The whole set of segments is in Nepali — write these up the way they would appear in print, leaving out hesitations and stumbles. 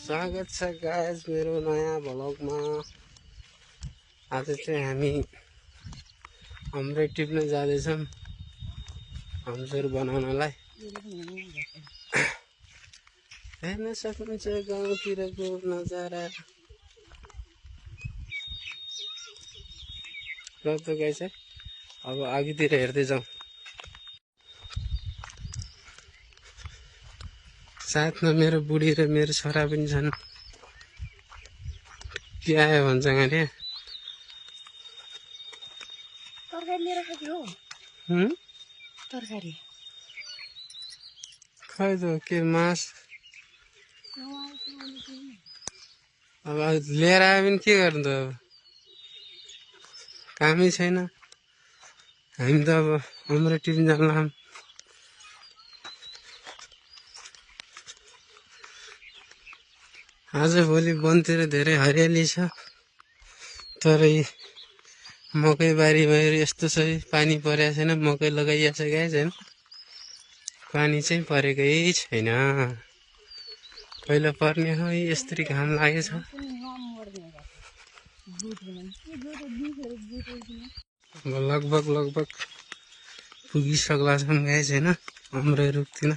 स्वागत छ गाइस मेरो नयाँ भ्लगमा। आज चाहिँ हामी अमृत टिप्न जाँदैछौँ हमसर बनाउनलाई। हेर्न सक्नुहुन्छ गाउँतिरको नजारा। ल त गाइस अब अघितिर हेर्दै जाउँ। साथमा मेरो बुढी र मेरो छोरा पनि छन्। के आयो भन्छ गाडी तरकारी लिएर खायो तरकारी खै त के मास अब लिएर आयो भने के गर्नु त। अब कामै छैन। हामी त अब अमृत टिप्न जान्लाम। आज भोलि वनतिर धेरै हरियाली छ, तर मकै बारीमा यस्तो छ पानी परेको छैन। मकै लगाइएको छ गाइस हैन, पानी चाहिँ परेकै छैन। पहिला पर्ने हो यस्तरी घाम लागेछ। अब लगभग पुगिसक्ला छौँ गाइस हैन अमृत रुखतिर।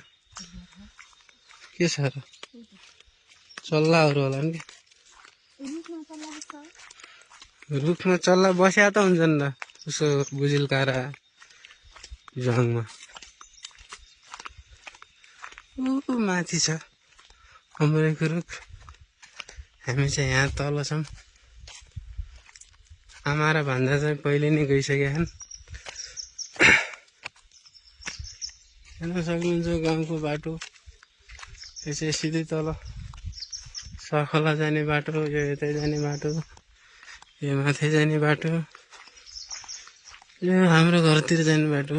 के छ र चल्लाहरू होला नि। रुखमा चल्ला बस्या त हुन्छ नि त उसो बुजिलकारा जङमा। माथि छ अमृतको रुख। हामी चाहिँ यहाँ तल छौँ। आमा र भान्जा चाहिँ पहिले नै गइसकेका छन्। हेर्न सक्नुहुन्छ गाउँको बाटो। यो चाहिँ सिधै तल सखला जाने बाटो, यो यतै जाने बाटो, यो माथि जाने बाटो, यो हाम्रो घरतिर जाने बाटो।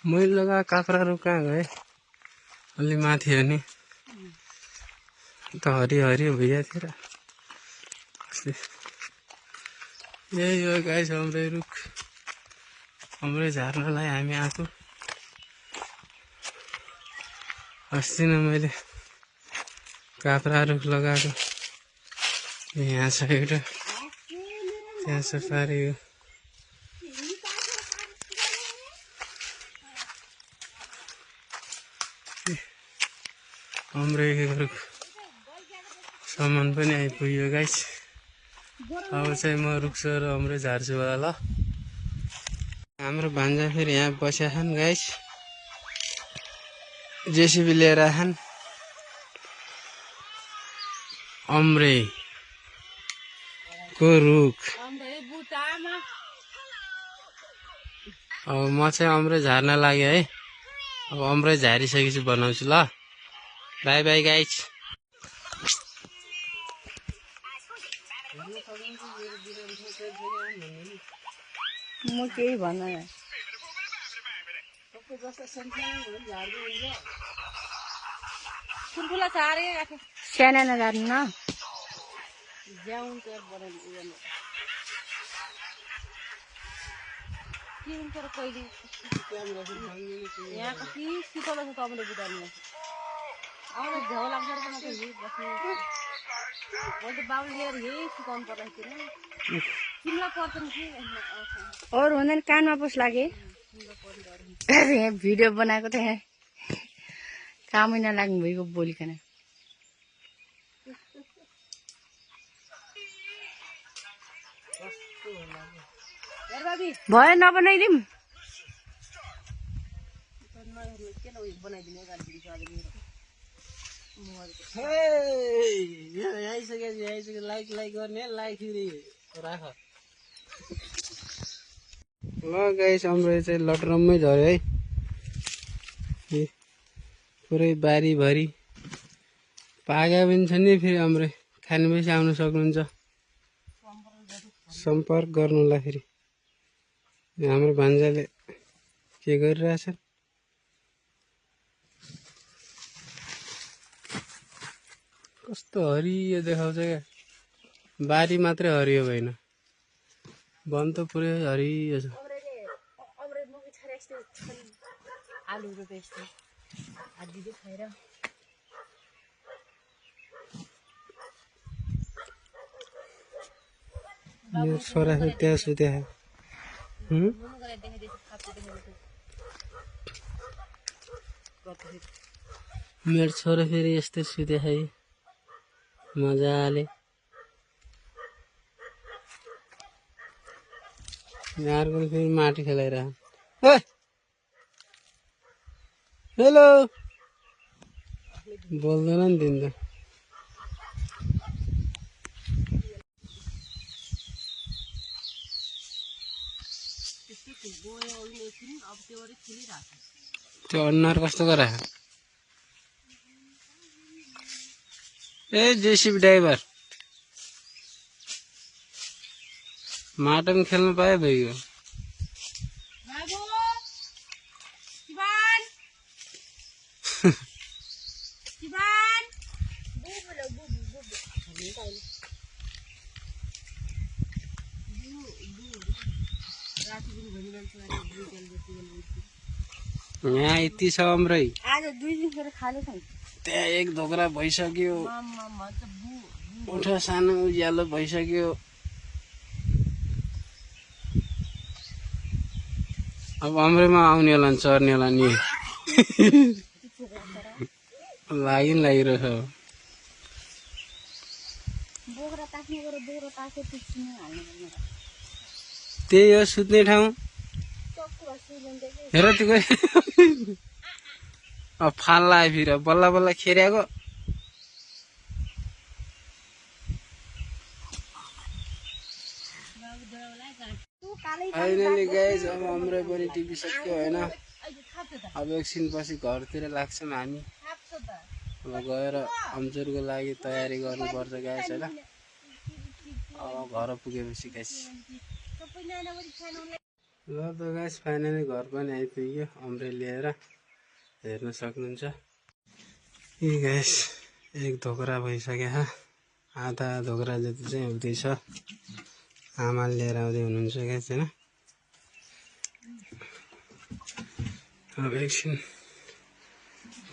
मैले लगा काँक्राहरू कहाँ गए? अलि माथि हो नि त हरियो भइएको थियो र। यही हो गाइस अमृत रुख। अमृत झार्नलाई हामी आएको। अस्ति नै मैले काँक्रा रुख लगाएको। यहाँ छ एउटा, त्यहाँ छ पारि। अमृतको रुख सामान पनि आइपुग्यो गाइस। अब चाहिँ म रुख्छु र अमृत झार्छु होला। ल हाम्रो भान्जा फेरि यहाँ बसेका छन् गाइस। जेसीबी लिएर आछन् अमृतको रुख। अब म चाहिँ अमृत झार्न लाग्यो है। अब अमृत झारिसकेपछि बनाउँछु। ल बाई बाई गाइस। म केही भन्न ठुल्ठुला साह्रै साना नझार्नु न। यहाँ कति शीतल छ तपाईँले बुझाउनु। आउँदा झ्याउ लाग्छ र मात्रै यही बस्नु। मैले त बाबुले लिएर यही सुकाउनु पर्दाखेरि तिमीलाई पर्छ नि के अरू हुँदैन। कानमा पस लागे भिडियो बनाएको त यहाँ कामै नलाग्नु भइगयो बोलिकन। भयो नबनाइदिउँ। आइसक्यो लाइक गर्ने लाइक फेरि राख। ल गाइस हाम्रो चाहिँ लटरम्मै झऱ्यो है पुरै बारीभरि पागा पनि छ नि फेरि हाम्रो खाने पैसा आउन सक्नुहुन्छ सम्पर्क गर्नुलाई फेरि हाम्रो भान्जाले के गरिरहेछ कस्तो हरियो देखाउँछ क्या बारी मात्रै हरियो भएन वन त पुरै हरियो छ आलु रोपे यस्तो आधी खाएर मेरो छोरा त्यहाँ सुत्या मेरो छोरा फेरि यस्तै सुत्या है मजाले अर्को फेरि माटी खेलाइरह हेलो बोल्दैन नि तिमी त त्यो अनुहार कस्तो गरा ए जेसीबी ड्राइभर माटो पनि खेल्नु पायो भइगयो यहाँ यति छ अम्रै आज 2 दिन खाले छैन त्यहाँ एक धोक्रा भइसक्यो उठा सानो उज्यालो भइसक्यो अब अम्रैमा आउने होला नि चर्ने होला नि लागिरहेछ त्यही हो सुत्ने ठाउँ हेर त्यो अब फाल्ला आयो फेरि बल्ल बल्ल खेर्याएको फाइनली गाइज अब हाम्रो पनि टिभी सक्यो होइन अब एकछिन पछि घरतिर लाग्छौँ हामी अब गएर अम्चुरको लागि तयारी गर्नुपर्छ गाइज होइन अब घर पुगेपछि गाइज ल त गाइज फाइनली घर पनि आइपुग्यो अम्रे लिएर हेर्न सक्नुहुन्छ यी गाइस एक धोक्रा भइसक्यो आधा धोक्रा जति चाहिँ हुँदैछ आमाले लिएर आउँदै हुनुहुन्छ गाइस हैन अब एकछिन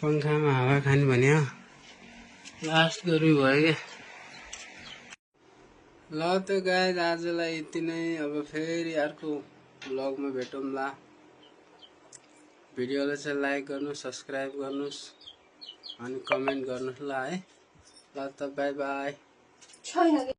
पंखामा हावा खाने भन्यो लास्ट गर्नु भयो के ल त गाइस आजलाई यति नै अब फेरि अर्को ब्लगमा भेटौँला भिडियोलाई चाहिँ लाइक गर्नु सब्स्क्राइब गर्नुस् अनि कमेन्ट गर्नुस् ल है ल त बाइ बाइ